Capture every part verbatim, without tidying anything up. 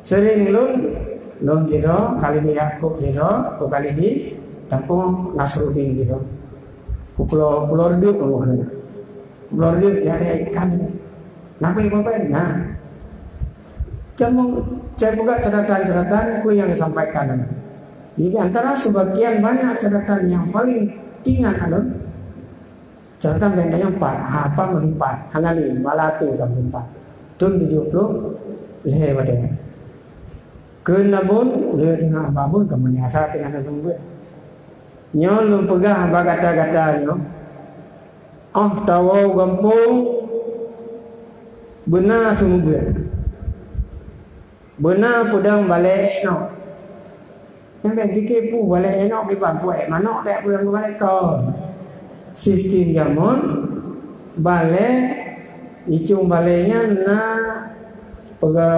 Sering lôn, lôn sidroe, Khalidi Yakub sidroe, ku Khalidi, teungku Nasruddin sidroe. Ku Pulo, Pulo Reudeuek lôn kheun. Pulo Reudeuek nyang ikan. Napa yang bapak? Nah. Cuma saya buka catatan-catatan ku yang disampaikan. Di antara sebagian banyak catatan yang paling ingat alun, catatan yang tanya empat, ha, apa meulipat, hana lé, bala até ka meulipat. Thôn tujoh ploh lhèe watèe. Keu nabon, ulèe teungoh babon ka meunasah teungoh nabon. Nyoe lôn peugah bak gata-gata nyoe, óh tawoe u gampông, beuna seumeubeuet. Beuna peudong balèe inong. Nyang bèk pike peue balèe inong kiban kuék manok bèk peudong balèe kon. Sistem jameun balèe, icong balèe nyan na peugah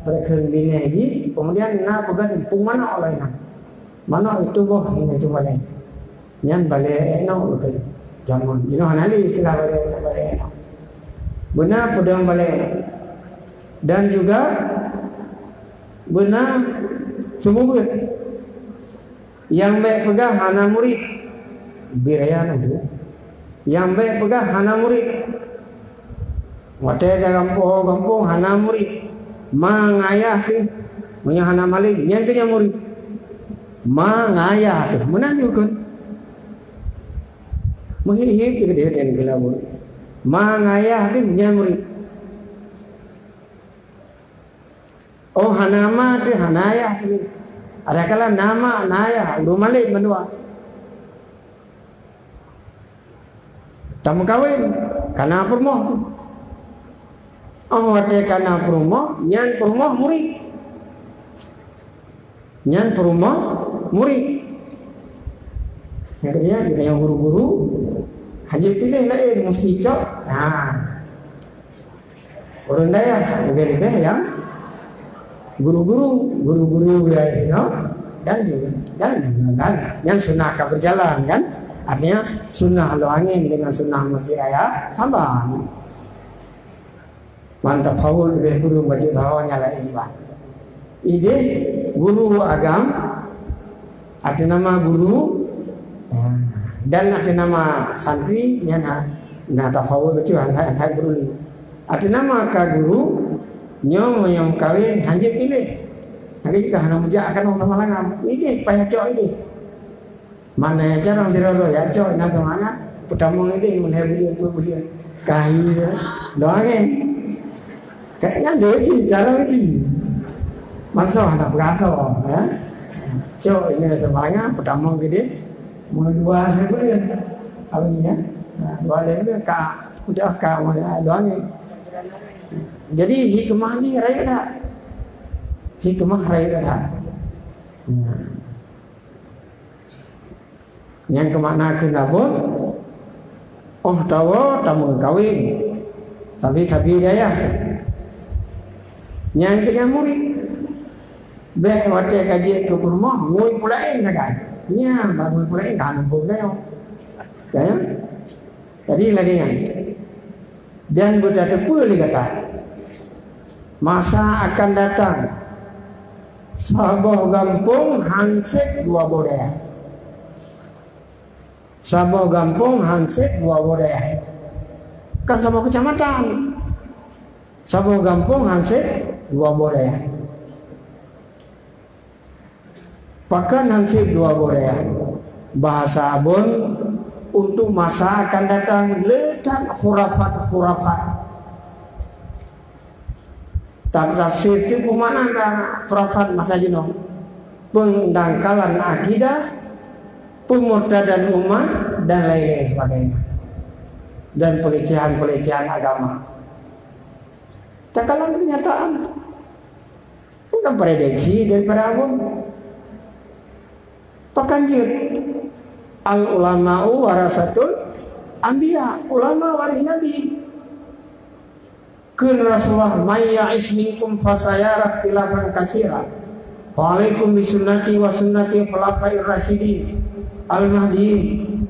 peureukeun binèh jih, kemudian na peugah pung manok lagèe nyan. Manok itu boh nyan icong balèe. Nyan balèe inong beutôi. Jameun jinoe hana lé istilah balèe, balèe inong. Beuna peudong balèe inong. Dan juga beuna seumeubeuet. Nyang bèk peugah hana murit. Bit raya na tu. Nyang bèk peugah hana murit. Watèe ka gampông-gampông hana murit. Ma ngon ayah teuh. Meunyoe hana malém, nyan keuh nyang murit. Ma ngon ayah teuh. Meunan jih kheun. Meuhib-hib teuh keudéh dan keulabot. Ma ngon ayah teuh nyan murit. Oh, hana ma teuh, hana ayah teuh. Adakala na ma, na ayah, ureueng malém mandua. Tameukawen, kana peurumoh teuh. Oh, watèe kana peurumoh, nyan peurumoh murit. Nyan peurumoh murit. Nyang keudua, geutanyoe guru-guru, hana piléh laén, musti cok. Nah. Ureueng dayah leubeh-leubeh nyang guru-guru, guru-guru wilayah nyoe dan, dan, dan nyan sunnah ka berjalan kan. Artinya sunnah Lhokseumawe dengan sunnah Masjid Raya Sabang. Man tafawut leubeh kureueng bacut hawa nyang laén bah. Idéh guru agam, ateueh nama guru, ya, dan ateueh nama santri, nyan na, na tafawut bacut, han, han, han guru ni. Ateueh nama ka guru, nyoe meunyoe meukawen, hanjeuet piléh. Lagèe jih ka hana meujak keunoe sama langan. Idéh, payah cok idéh. Mana yang jarang tiroh-roh, ya, cok, na sama na, peutamong idéh, meulhèe buleuen, dua buleuen. Ka hai, doa kan? Kayaknya ada sih, cara sih. Bangsa hana peugah, ya. Cok, ini semuanya, peutamong idéh, meulhèe dua buleuen. Apa ni, ya? Nah, dua buleuen, ka, udah, ka, doa kan? Jadi, hikmah ni rayeuk that. Hikmah rayeuk that. Nah. Nyang keumakna kheun abon, óh tawoe tameukawen, sabe-sabe dayah. Nyang keu nyang murit, bèk watèe ka jeuet keu peurumoh, ngui peulaén sagai. Nyan, bak ngui peulaén, ka hana muphom dayah. Ya, ya? Jadi, lagèe nyan. Dan beutateupeue lé gata, masa akan datang, saboh gampông han sép dua boh dayah. Saboh gampông han sép dua boh dayah. Kan saboh keucamatan. Saboh gampông han sép dua boh dayah. Pakon han sép dua boh dayah? Bahasa abon, untuk masa akan datang le that khurafat-khurafat. Tafsir teuk peumakna khurafat masa jinoe. Peundangkalan akidah, peumurtadan umat, dan lain-lain sebagainya. Dan pelecehan-pelecehan agama. Takalon kenyataan. Bukan prediksi daripada abon. Pakon jeuet? Al ulama'u warasatul anbiya. Ulama waréh nabi. Kheun Rasulullah, "May ya'ish minkum fasayara ikhtilafan katsira. Wa alaikum bisunnati wa sunnati khulafair rasyidin al-mahdiyyin,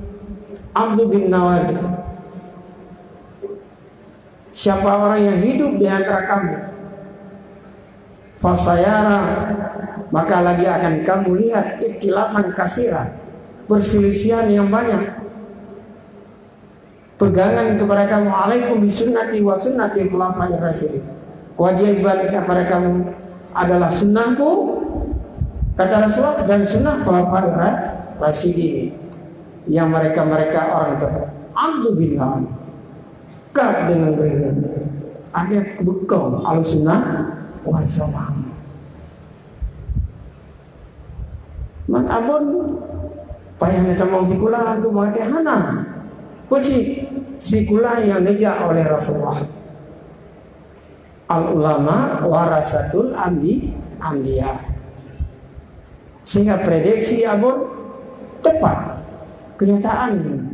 'addu bin nawajidh." Siapa orang yang hidup di antara kamu, Fasayara, maka lagi akan kamu lihat, ikhtilafan katsira, perselisihan yang banyak. Pegangan kepada kamu, alaikum bisunnati wa sunnati khulafair rasyidin. Kewajiban kepada kamu adalah sunnahku, kata Rasulullah, dan sunnah khulafair ra-, rasyidin, yang mereka-mereka orang ter-, alhamdulillah, kat dengan mereka. Ada bekal al-sunnah wal jamaah. Man Abon payah na tamong sikula, aku meuhadé hana. Kuci sikula yang neujak oleh Rasulullah. Al-ulama warasatul anbi-, anbiya. Sehingga prediksi Abon tepat. Kenyataan